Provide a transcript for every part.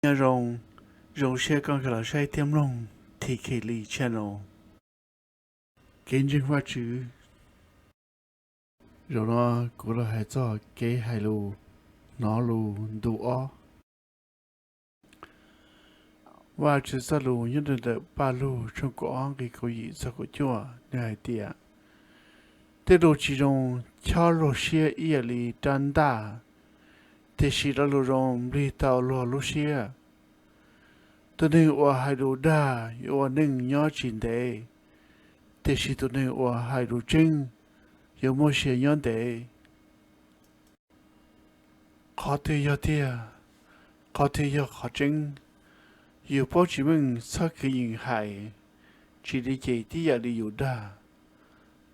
Nyob zoo, zoo siab koj nkag los saib thiab mloog T K Lee Channel. Kev ntseeg Vajtswv. Zaum no kuv los hais txog kev hais lus hnov lus ntu ob. Vajtswv txoj lus nyob rau ntawm Paj Lug tshooj kaum ob nqe kaum yim txog kaum cuaj, nws hais tias, tej lus tsis zoo chob luag siab ib yam li rab ntaj, tiam sis lo lus zoo nplig tau luag lub siab. Tus neeg uas hais lus dag yuav ua neej nyob tsis ntev, tiam sis tus neeg uas hais lus tseeb yuav muaj sia nyob ntev. Qhov twg yog tiag? Qhov twg yog qhov tseeb? Yus paub tsis meej txhob kwv yees hais, tsis li ces tib yam li yus dag.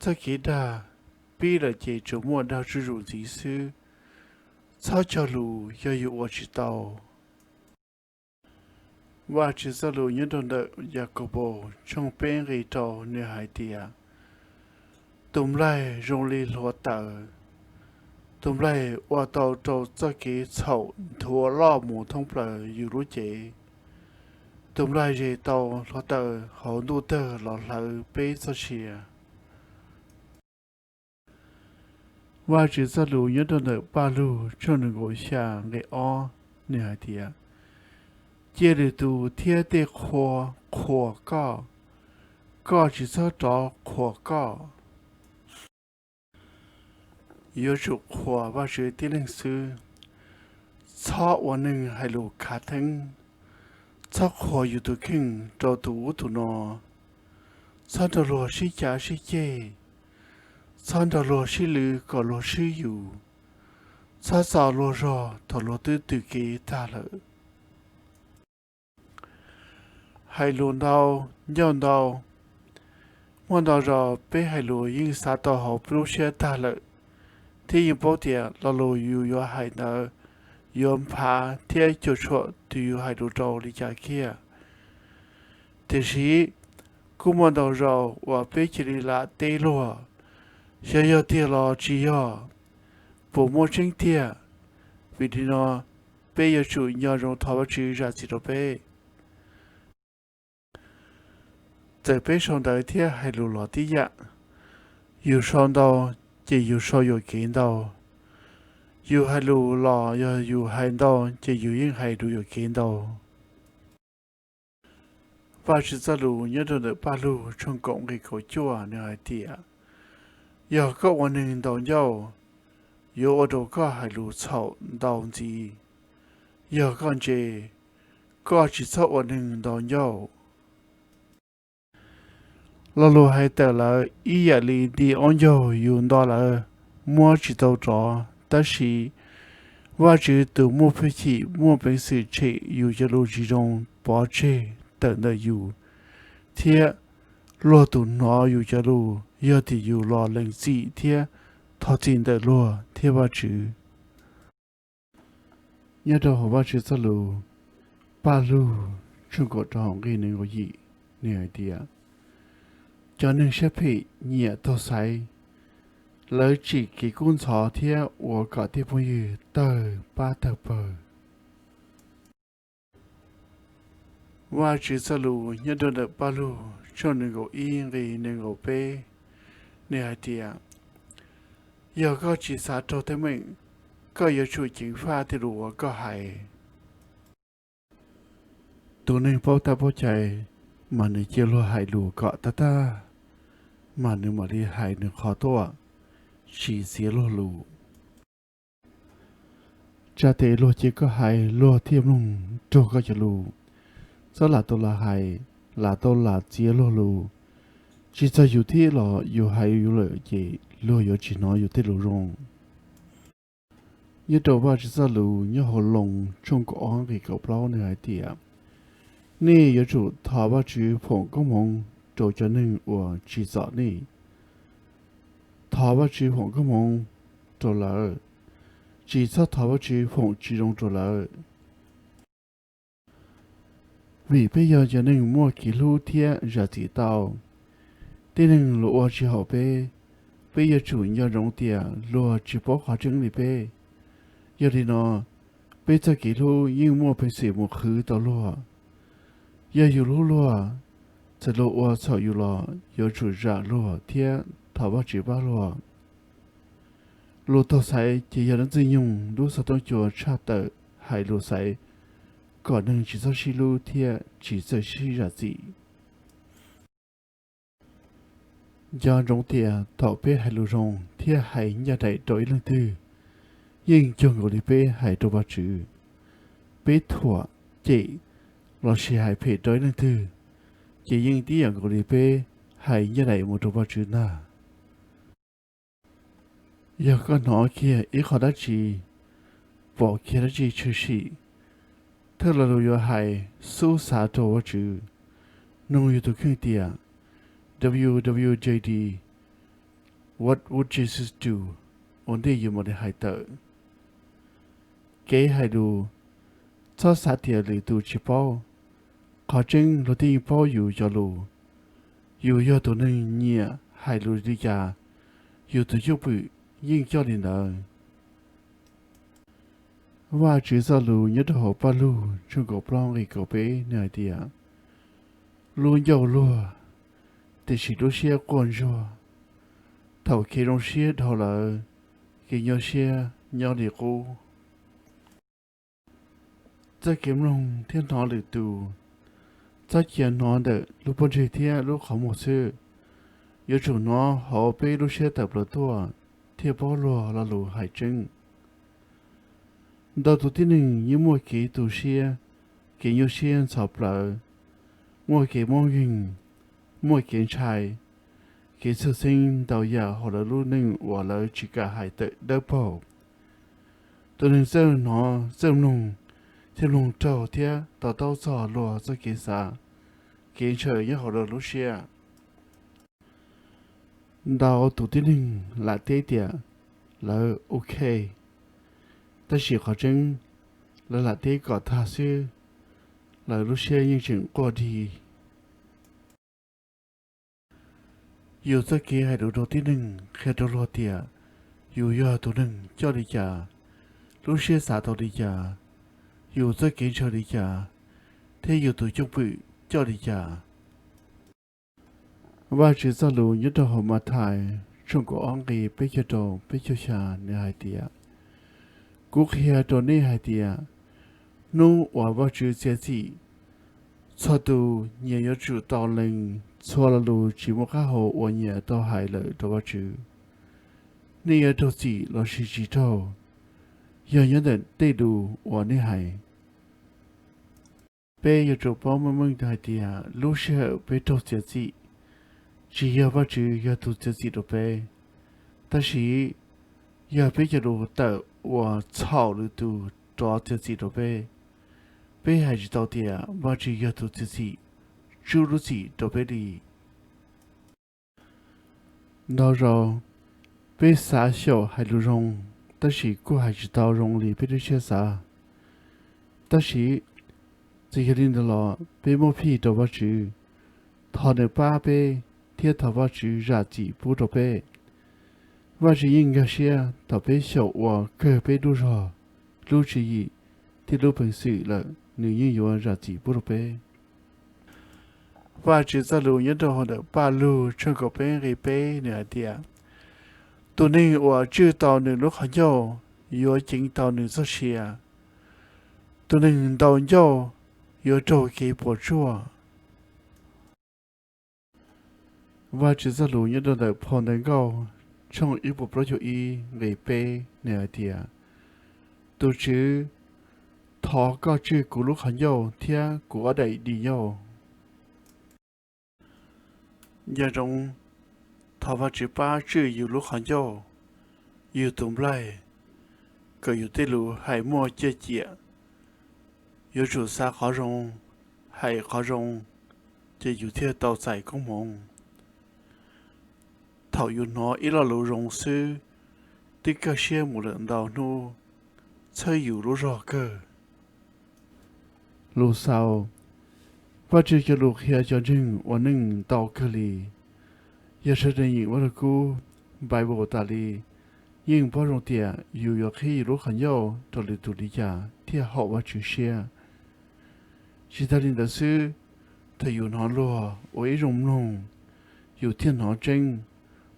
Txoj kev dag pib lawm ces tsuas muaj dag zuj zus ntxiv xwb. Txhob cog lus yog yus ua tsis tau. Vajtswv txoj lus nyob rau ntawm Yakaunpaus tshooj peb nqe rau, nws hais tias, tus nplaig zoo li hluav taws. Tus nplaig ua tau rau txoj kev txhaum nthuav loj mus thoob plaws yus lub cev. Tus nplaig zes tau hluav taws hauv ntuj tawg los hlawv peb txoj sia. Vajtswv txoj lus nyob rau ntawm Paj Lug tshooj nees nkaum xya nqe ob, nws hais tias, cia lwm tus thiab tej qhua qhuas koj, koj tsis txhob rov qhuas koj. Yuav tsum qhuas Vajtswv tib leeg xwb. Txhob ua neeg hais lus khav theeb. Txhob qhuas yus tus kheej rau tus ub tus no. Txhob nrog luag sib cav sib ceg. Txhob nrog luag sib lwv kom luag swb yus. Txhob txo luag zog thaum luag twb tws kev tag lawm. Hais lus ntau, ncauj ntau. Muaj ntau zaus peb hais lus yeej xav tau hauv peb lub siab tag lawm, thiab yeej paub tias lo lus yus yuav hais ntawd yuav nphav thiab cuam tshuam tus yus hais lus rau li cas kiag. Tiam sis kuj muaj ntau zaus uas peb cia li lam teb luag, xyov yog tiag los tsis yog, puas muaj tseeb tiag. Vim li no, peb yuav tsum nco ntsoov thov Vajtswv zam txim rau peb. Txawm peb sau ntawv thiab hais lus los tib yam, yus sau ntau ces yus sau yuam kev ntau. Yus hais lus los yog yus hais ntau ces yus yeej hais lus yuam kev ntau. Vajtswv txoj lus nyob rau ntawm Paj Lug tshooj kaum nqe kaum cuaj nws hais tias, yog koj ua neeg ntau ncauj, yuav ua rau koj hais lus txhaum ntau ntxiv. Yog koj ntse, koj tsis txhob ua neeg ntau ncauj. Lo lus hais tawm lawm ib yam li nti ob ncaug yus nto lawm, muab tsis tau rov. Tab sis Vajtswv tus muaj hwj chim muaj peev xwm tshem yus cov lus tsis zoo pov tseg tawm ntawm yus thiab luag tus hnov yus cov lus yog tias yus los lees txim thiab thov txim ntawm luag thiab Vajtswv. Nyob rau hauv Vajtswv txoj lus, Paj Lug tshooj kaum rau nqe nees nkaum yim, nws hais tias, cov neeg siab phem nyiam taug xaiv, lawv tsim kev kub ntxhov thiab ua kom tej phooj ywg tawg pab tawg pawg. Vajtswv txoj lus nyob rau ntawm Paj Lug tshooj nees nkaum ib nqe nees nkaum peb, nws hais tias, yog koj tsis xav raug teeb meem, koj yuav tsum ceev faj tej lus uas koj hais. Tus neeg paub tab paub cai, mas nws cia luag hais lus kom tag tag, mas nws mam li hais nws qhov tuaj, tsis txiav luag lus. Tsa tes luag cia koj hais luag thiaj mloog raug koj cov lus. Txhob lam tau lam hais, lam tau lam txiav luag lus. Tsis txog yus thiab los yus hais yus lawm ces luag yuav tsis hnov yus tej lus zoo. Nyob rau Vajtswv txoj lus nyob hauv Loos tshooj kaum ob nqe kaum plaub nws hais tias, nej yuav tsum thov Vajtswv foom koob hmoov rau cov neeg uas tsim txom nej. Thov Vajtswv foom koob hmoov rau lawv, tsis txhob thov Vajtswv foom tsis zoo rau lawv. Vim peb yog cov neeg muaj kev hlub thiab zam txim tau, tej neeg los ua tsis haum peb, peb yuav tsum nco ntsoov tias luag tsis paub qhov tseeb li peb. Yog li no, Peb txoj kev hlub yeej muaj peev xwm mus qhwv tau luag. Yog yus hlub luag, txawm luag ua txhaum yus los yuav tsum zam luag thiab thov Vajtswv pab luag. Lus taug xaiv ces yog Leej Txiv Nyoog lub xov tooj cua tshaj tawm hais lus xaiv kom neeg tsis txhob sib hlub thiab tsis txawj sib zam txim. Nco ntsoov tias thaum peb hais lus zoo thiab hais ncaj nraim rau ib leej twg, yeej cuag nkaus li peb hais rau Vajtswv. Peb thuam, cem lossis hais phem rau ib leej twg, ces yeej tib yam nkaus li peb hais ncaj nraim mus rau Vajtswv ntag. Yog koj hnov kiag ib qho dab tsi, pom kiag dab tsi tshwm sim, thawj lo lus yuav hais, xub xav rau Vajtswv. Nug yus tus kheej tias, W W J D, What would Jesus do? Ua ntej yus mam li hais tawm. Kev hais lus, txhob xav tias lwm tus tsis paub. Qhov tseeb luag twb yeej paub yus cov lus. Yus yog tus neeg nyiam hais lus li cas, yus tus cwj pwm yeej coj li ntawd. Vajtswv txoj lus nyob rau hauv Paj Lug tshooj kaum plaub nqe kaum peb nws hais tias, lub ncauj luag, tiam sis lub siab quaj ntsuag. Thaum kev zoo siab dhau lawm, kev nyuaj siab nyob li qub. Txoj kev mloog thiab hnov lwm tus, txhob cia hnov ntawm lub pob ntseg thiab lub qhov muag xwb. Yuav tsum hnov hauv peb lub siab tawm plaws tuaj thiaj paub luag lo lus hais tseeb. Ntau tus tib neeg yeej muaj kev tu siab, kev nyuaj siab ntxhov plawv, muaj kev mob nkeeg, muaj kev ntshai, kev txhawj xeeb ntau yam hauv lawv lub neej uas lawv tsis kam hais tawm dawb paug. Tus neeg txawj hnov txawj mloog, thiaj mloog raug thiab to taub txog luag txoj kev xav, kev ntshaw nyob hauv lawv lub siab. Ntau tus tib neeg lam teb tias lawv ok, tab sis qhov tseeb, lawv lam teb kom tag xwb, lawv lub siab yeej tseem quaj dig. Yus txoj kev hais lus rau tib neeg qhia rau luag tias yus yog tus neeg coj li cas, lub siab xav tau li cas, yus txoj kev ntshaw li cas, thiab yus tus cwj pwm coj li cas. Vajtswv txoj lus nyob rau hauv Mathais tshooj kaum ob nqe peb caug rau peb caug xya nws hais tias, kuv qhia rau nej hais tias, hnub uas Vajtswv txiav txim, txhua tus nyias yuav tsum tau lees txhua lo lus tsis muaj qab hau uas nyias tau hais lawm rau Vajtswv. Nej yuav raug txim lossis tsis raug, yog nyob ntawm tej lus uas nej hais. Peb yuav tsum paub meej meej hais tias lub sij hawm peb raug txiav txim, tsis yog Vajtswv yog tus txiav txim rau peb, tab sis yog peb cov lus tawm ua txhaum lwm tus rov txiav txim rau peb. Peb hais tsis tau tias Vajtswv yog tus txiav txim, tswj lub txim rau peb li. Ntau zaus, peb xav xyaum hais lus zoo, tab sis kuj hais tsis tau zoo li peb lub siab xav. Tab sis, txawm yog li ntawd los peb muab phij rau Vajtswv, thov nws pab peb, thiab thov Vajtswv zam txim pub rau peb. Vajtswv yeej nkag siab thaum peb xyaum ua kawg peb lub zog, lub tswv yim, thiab lub peev xwm lawm nws yeej yuav zam txim pub rau peb. Vajtswv txoj lus nyob rau hauv ntawm Paj Lug tshooj kaum peb nqe peb nws hais tias, tus neeg uas tswj tau nws lub qhov ncauj yuav ceev tau nws txoj sia, tus neeg ntaus ncauj yuav raug kev puas tsuaj. Vajtswv txoj lus nyob rau ntawm phau Ntawv Nkauj tshooj ib puas plaub caug ib nqe peb nws hais tias, tus Tswv, thov koj tswj kuv lub qhov ncauj thiab kuv ob daim di ncauj. Nco ntsoov, thov Vajtswv pab tswj yus lub qhov ncauj, yus tus nplaig, kom yus tej lus hais muaj ciaj ciam. Yuav tsum xav qhov zoo, hais qhov zoo, ces yus thiaj tau txais koob hmoov. Thaum yus hnov ib lo lus zoo xwb, twb kaj siab mus lawm ntau hnub, txhawb yus lub zog kawg. Lus xaus, Vajtswv cov lus qhia cov ntseeg ua neej ntau kawg li. Yog sawv daws nyeem Vaj Lug Kub, Bible tas li, Yeej paub zoo tias yus yuav qhib yus lub qhov ncauj rau lwm tus li cas thiaj haum Vajtswv siab. Tsis tas li ntawd xwb, thaum yus hnov luag ua ib zoo mloog, yus thiaj hnov tseeb,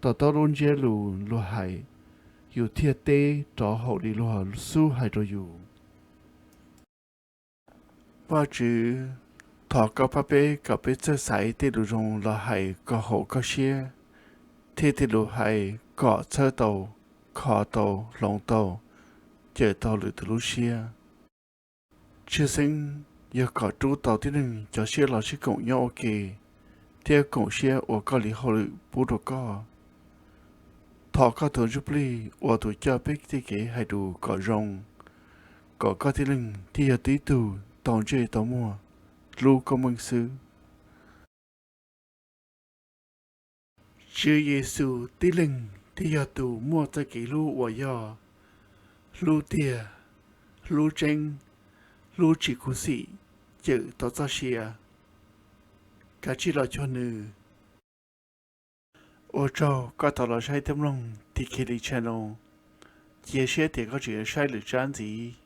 to taub lub ntsiab lus luag hais, yus thiaj teb rov haum li luag xub hais rau yus. Vajtswv, thov koj pab peb kom peb txawj xaiv tej lus zoo los hais kom haum koj siab, thiab tej lus hais kom txhawb tau, kho tau, hloov tau, cawm tau lwm tus lub siab. Tshwj xeeb yog kom rub tau tib neeg cov siab los sib koom nyob ua ke, thiab koom siab ua koj li hauj lwm pub rau koj. Thov koj tus Ntsuj Plig ua tus coj peb tej kev hais lus kom zoo, kom koj tib leeg thiaj yog tib tug tau ntsej tau muag hlub koj meej xwb. Tswv Yexus tib leeg thiaj yog tus muaj txoj kev hlub uas yog hlub tiag, hlub tseeb, hlub tsis khuv xim, cawm tau txoj sia. Kav tsij los cuag nws. Ua tsaug koj tau los saib thiab mloog T K L Channel. Cia siab tias koj tseem yuav saib lwm tsab ntxiv.